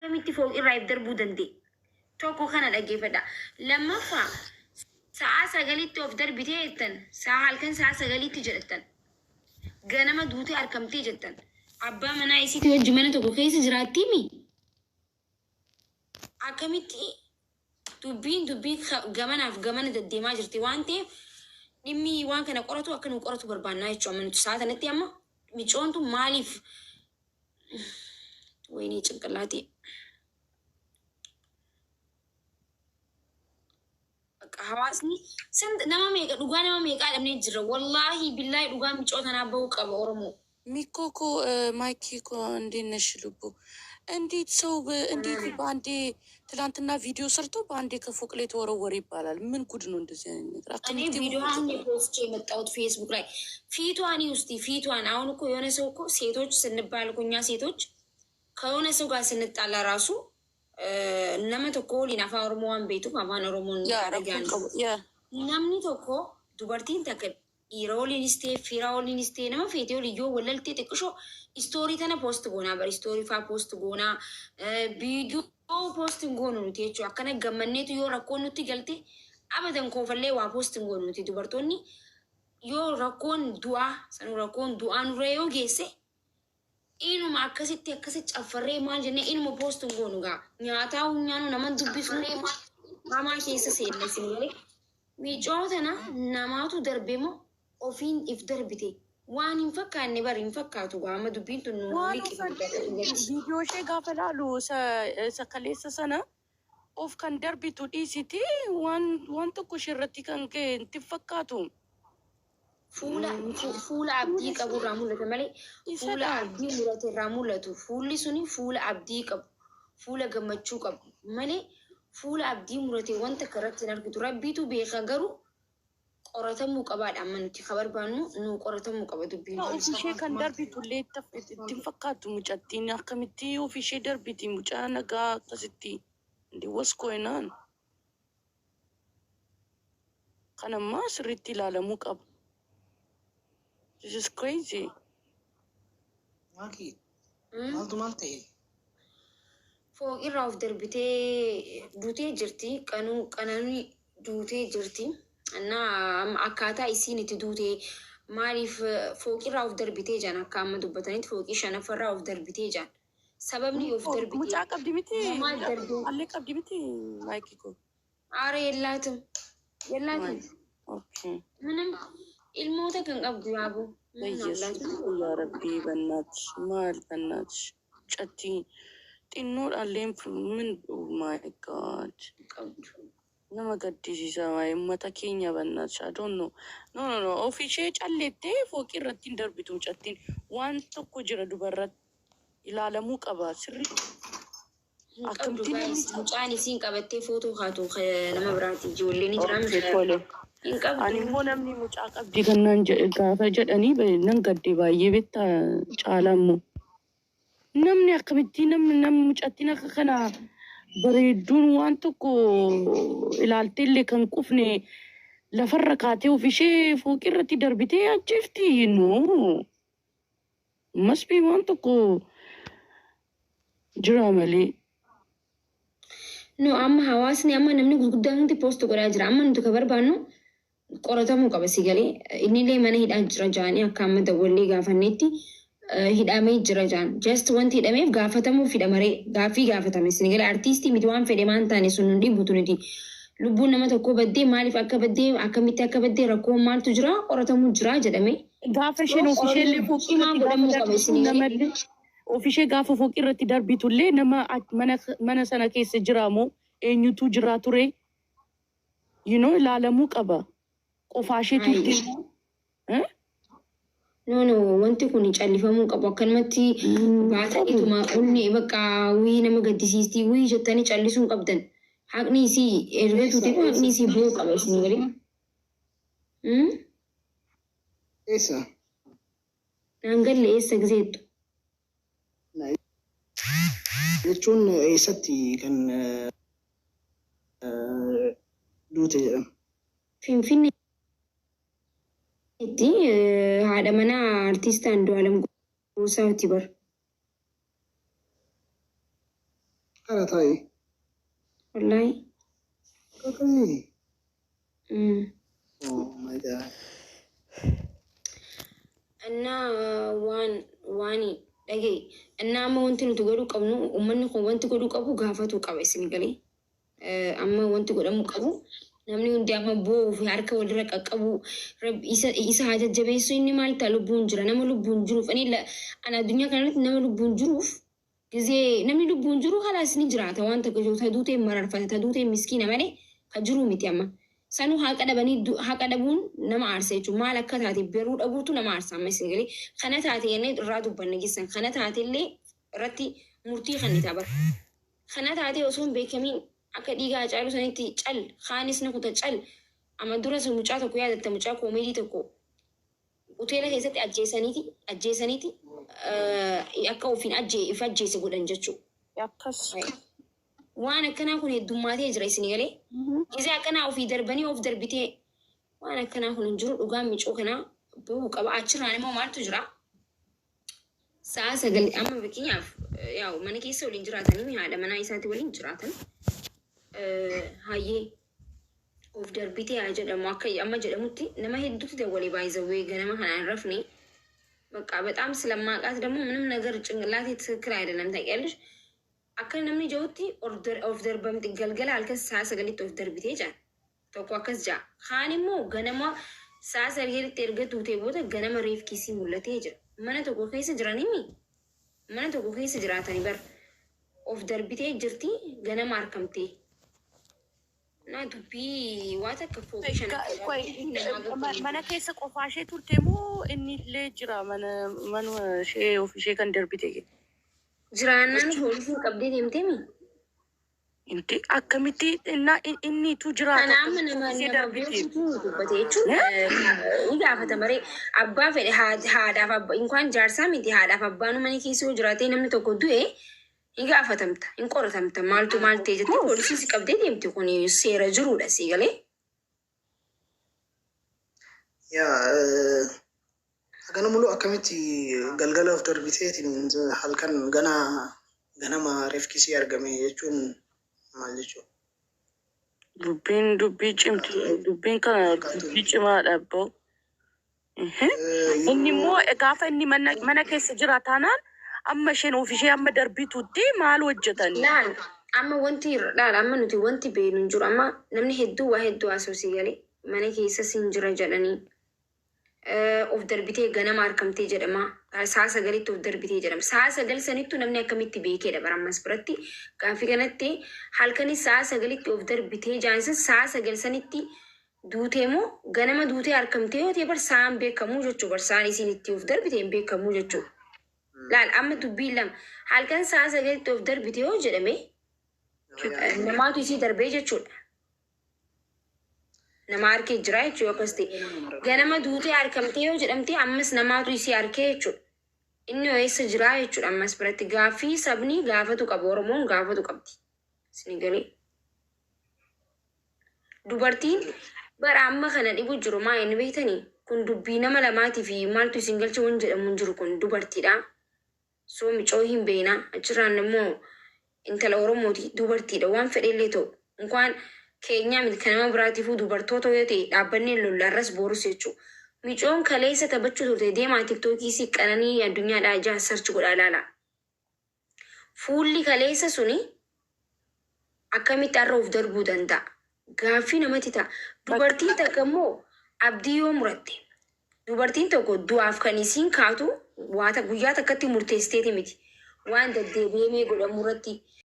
Akkamitti fooqirraa if darbuu danda'e? Tokko kana dhaggeeffadha. Lammaffaa, sa'aa 9tti of darbitee jettan, sa'a halkan sa'a 9tti jedhattan. Ganama duutee arkamtee jettan. Abbaa manaa isiitii wajji mana tokko keessa jiraattiimi? Akkamitti dubbiin dubbii gamanaaf gamana deddeemaa jirti waan ta'eef, dhimmi waan kana qoratu akka nu qoratu barbaannaa jechuudha. Amma nuti sa'a tanatti amma micoon tun maaliif, waynee cinqillaatii. Bakka hawaasni san nama meeqa, dhugaa nama meeqaa dhabnee jirra. Wallaahi billaahi, dhugaa micoo tanaa bahuu qaba, Oromoo. ሚኮ እኮ ማይኪ እኮ እንዴት ነሽ ልቡ? እንዴት ሰው እንዴት በአንዴ ትላንትና ቪዲዮ ሰርቶ በአንዴ ከፎቅ ላይ ተወረወረ ይባላል? ምን ጉድ ነው እንደዚህ አይነት ነገር? እኔ ቪዲዮዋን ፖስቼ የመጣሁት ፌስቡክ ላይ ፊቷን ውስቲ ፊቷን። አሁን እኮ የሆነ ሰው እኮ ሴቶች ስንባል እኮ እኛ ሴቶች ከሆነ ሰው ጋር ስንጣላ ራሱ nama tokko waliin, Afaan Oromoo waan beektuuf Afaan Oromoon dhagaan, namni tokko, dubartiin takka dhiira waliinis ta'e fira waliinis ta'e nama feete waliin yoo walaltee xiqqishoo story tana post goonaa bari, story faa post goonaa, viidiyoo post hin goonu nuti jechuudha. Akkana gammanneetu yoo rakkoon nutti galte abadan koofallee waa post hin goonu nuti dubartoonni. Yoo rakkoon du'aa sanuu rakkoon du'aa nurra yoo geesse inuma akkasitti akkasi caffarree maal jennee inuma post hin goonu gaa, nyaataa nyaanu naman dubbisnu hamaa keessa seenna isin malee. Micoo tana namaatu darbe moo ofiin if darbite? Waan hin fakkaanne bari, hin fakkaatu gaa amma dubbiin tun nu waan liqifamte. Viidiyoo ishee gaafa laalu isa kaleessa sana of kan darbitu dhiisiti, waan tokko ishee irratti kan ga'e itti fakkaatu. Fuula abdii qabu irraa mul'ata malee fuula Isadha. abdii murate irraa mul'atu. Fuulli suni fuula abdii qabu, fuula gammachuu qabu malee fuula abdii murate wanta akka irratti hin argitu. Rabbiitu beeka, garuu qoratamuu qabaadha. Amma nuti ka barbaannu nu qoratamuu qaba dubbiin kun. Of ishee kan darbitu illee itti hin fakkaatu mucattiin. Akkamitti of ishee darbiti mucaa nagaa akkasitti? Ndi what's going on? Kanammaa sirriitti ilaalamuu qaba. This is crazy. Maaki, maaltu maal ta'e? Fooqirraa of darbitee duutee jirti. Qanuu qananii duutee jirti. Innaa amma akkaataa isiin itti duute, maaliif fooqirraa of darbitee jaan, akka amma dubbatanitti fooqii shanaffarraa of darbitee jaan. Sababni of darbitee Mucaa qabdi miti? Maal darbee? Allee qabdi miti, Maayikii ko? Aara የላትም የላትም። Okay. ምንም ilmoota kan qabdu yaaboo ምንም በኢየሱስ አላትም። yaa rabbii, በእናትሽ maal, በእናትሽ mucattii xinnoodhaallee ምን, oh my God. Qabdu. Nama gaddisiisa waa'ee uummata keenya, በእናትሽ. I don't know, no, no, no. Of ishee callettee fooqii irratti hin darbitu mucattiin. Waan tokko jira dubarratti, ilaalamuu qaba sirriitti. Hin qabdu. Akkamitti namni Guys, mucaan isiin qabattee footoo kaatu nama biraati, ijoolleen ni jira. Okay, tole. Hin qabdu. Ani immoo namni mucaa qabdi kan naan jedhe gaafa jedhanii nan gadde baay'ee, beektaa, caalaa immoo. Namni akkamitti namni namni mucattiin akka kana bareedduun waan tokko ilaaltee illee kan qufne lafarra kaatee of ishee fooqii irratti darbitee ajjeefti? No. Must be waan tokko jira malee. No, amma hawaasni, amma namni gurguddaan hundi post godhaa jira. Amma nuti ka barbaannu qoratamuu qaba si galee. Innillee mana hidhaa jira jaanii, akka amma dawwallee gaafannetti hidhamee jira jaan. Just wanti hidhameef gaafatamuuf hidhamaree gaaffii gaafatame si galee. Artiistii miti, waan fedhe maan taane sun nun dhibutu nuti. Lubbuun nama tokkoo baddee, maaliif akka baddee, akkamitti akka baddee, rakkoon maaltu jira, qoratamuu jira jedhame. Gaafa isheen of isheellee fooqii Cimaan irratti gaafa godhamuu qaba darbitu isin galee. Namallee of ishee gaafa fooqii irratti darbitullee nama mana sana keessa jiraamoo eenyutu jira ture ilaalamuu qaba. Qofaa ishee turte. Eh? No, wanti kun callifamuu qabu. Akkanumatti baataniituma onni bakka wii nama gaddisiistii wii jettanii callisuu hin qabdan. Haqni isii erga tuute haqni isii bu'uu qaba isin galee. Eessa? Naan galle, eessa gizeettu? Jechuun eessatti kan duute jedhama? Finfinneetti, haadha manaa artist Andu'aalam Gosaati bar. Kana taa'e. Wallaahi. Kaka'ee. Mm. Oh my God. እና waan waan dhagaye እና amma wanti nuti godhuu qabnu, uummanni kun wanti godhuu qabu gaafatuu qaba. Isin galee, amma wanti godhamuu qabu namni hundi amma boo'uu fi harka walirra qaqqabu, Rabbi isa haa jajjabeessu. Inni maal ta'a, lubbuun jira. Nama lubbuun jiruuf ani ana addunyaa kanarratti nama lubbuun jiruuf gizee namni lubbuun jiru halaas ni jiraata. Waan takka jiru ta duutee mararfata, ta duutee miskiina malee ka jiruu miti. Amma sanuu haqa dhabanii haqa dhabuun nama aarsa jechuudha. Maal akka taate baruu dhabuutu nama aarsa. Amma isin galee, kana taate jennee irraa dubbanna geessan, kana taate illee irratti murtii kan ni bara. Kana taate osoo hin beekamiin akka dhiigaa Hacaaluu sanitti cal kaanis na kuta cal. Amma dura sun mucaa tokko yaadatta, mucaa koomeedii tokko hoteela keessatti ajjeesaniiti akka ofiin if ajjeese godhan jechuudha. Akkas. Waan akkanaa kun heddummaatee jira, isin galee. Gisee akkanaa ofii darbanii of darbitee waan akkanaa kun hin jiru. Dhugaan micoo kanaa bahuu qaba. Achirraan immoo maaltu jira? Sa'a 9 amma fakkeenyaaf yaa'u mana keessa waliin jiraatanii, haadha manaa isaatti waliin jiraatan, hayyee of darbitee haa jedhamu, akka amma jedhamutti nama hedduutu dawwalee baay'izawwee ganama kanaan hin rafne. በቃ በጣም ስለማውቃት ደግሞ ምንም ነገር ጭንቅላቴ ትክክል አይደለም፣ ታውቂያለሽ። Akka namni jirutti of darbamti, galgala halkan sa'a 9tti of darbitee jira. Tokko akkas ja'a. Kaan immoo ganama sa'a 9tti erga duutee booda ganama reefkisii mul'atee jira. Mana tokko keessa jiranimi, mana tokko keessa jiraatanii bar of darbitee jirti, ganama argamtee. Na dubbii waa takka fooqii shan Mana keessa qofaa ishee turte moo inni illee jira mana manuma ishee of ishee kan darbite? Jiraannaan poolisiin qabdee deemteemi. Inti akkamitti innitu jiraata Kana amma akkamitti nama ishee nama darbite? beekutu dubbate jechuun ni gaafata maree abbaa fedhe haadhaaf abbaa inkaan jaarsaa miti, haadhaaf abbaan mana keessa yoo jiraate namni tokko du'e ni gaafatamta, hin qoratamta, maaltu maal ta'e jettee poolisiin si qabdee deemti. Kun seera jiruudha, si galee. Yaa, hagana mulu akkamitti galgala of darbiteetiin halkan gana ganama reefkisii argame jechuun maal jechuudha? Dubbiin dubbii cimtu, dubbiin kana dubbii cimaadha abboo. Inni immoo gaafa inni mana keessa jira taanaan amma isheen of ishee amma darbitutti maal hojjetani? Laal, amma wanti laal, amma nuti wanti beeknu hin jiru. Amma namni hedduu waa hedduu haasa'u, si galee, mana keessa siin jira jedhanii of darbitee ganama argamtee jedhama. Sa'a 9tti of darbitee jedhama. Sa'a 9 sanittuu namni akkamitti beekeedha bara ammas biratti gaaffii kanatti. Halkanis sa'a 9tti of darbitee jaansa, sa'a 9 sanitti duutee moo ganama duutee argamtee yoo ta'e bar sa'aan beekamuu jechuu, bar sa'aan isiin itti of darbitee hin beekamuu jechuu. Laal, amma dubbiin lama. Halkan sa'a 9tti of darbite yoo jedhame namaatu isii darbee jechuudha. Nama harkee jira jechuudha akkas ta'e. Ganama duutee harkamtee yoo jedhamte ammas namaatu isii harkee jechuudha. Inni yoo eessa jira jechuudha. Ammas biratti gaaffii sabni gaafatu qaba, Oromoon gaafatu qabdi. Isin galee. Dubartiin bara amma kana dhibu jiru maa inni beektanii? Kun dubbii nama lamaatii fi maaltu isin galcha waan jedhamu hin jiru, kun dubartiidha. Soo micoo hin beena, achirraan immoo intala Oromooti, dubartiidha. Waan fedhellee ta'u inkaan keenyaa miti, kan nama biraatiifuu dubartoota yoo ta'e dhaabbannee lollaarras boorus jechuudha. Micoon kaleessa taphachuu turte, deemaa TikTokii si qananii addunyaadhaa ijaa search godhaa ilaala. Fuulli kaleessa suni akkamitti har'a of darbuu danda'a? Gaaffii namatti ta'a. Dubartiin takka immoo abdii yoo muratte, dubartiin tokko du'aaf kan isiin kaatu waata guyyaa takkatti murteessiteeti miti. Waan deddeebi'ee godhamu irratti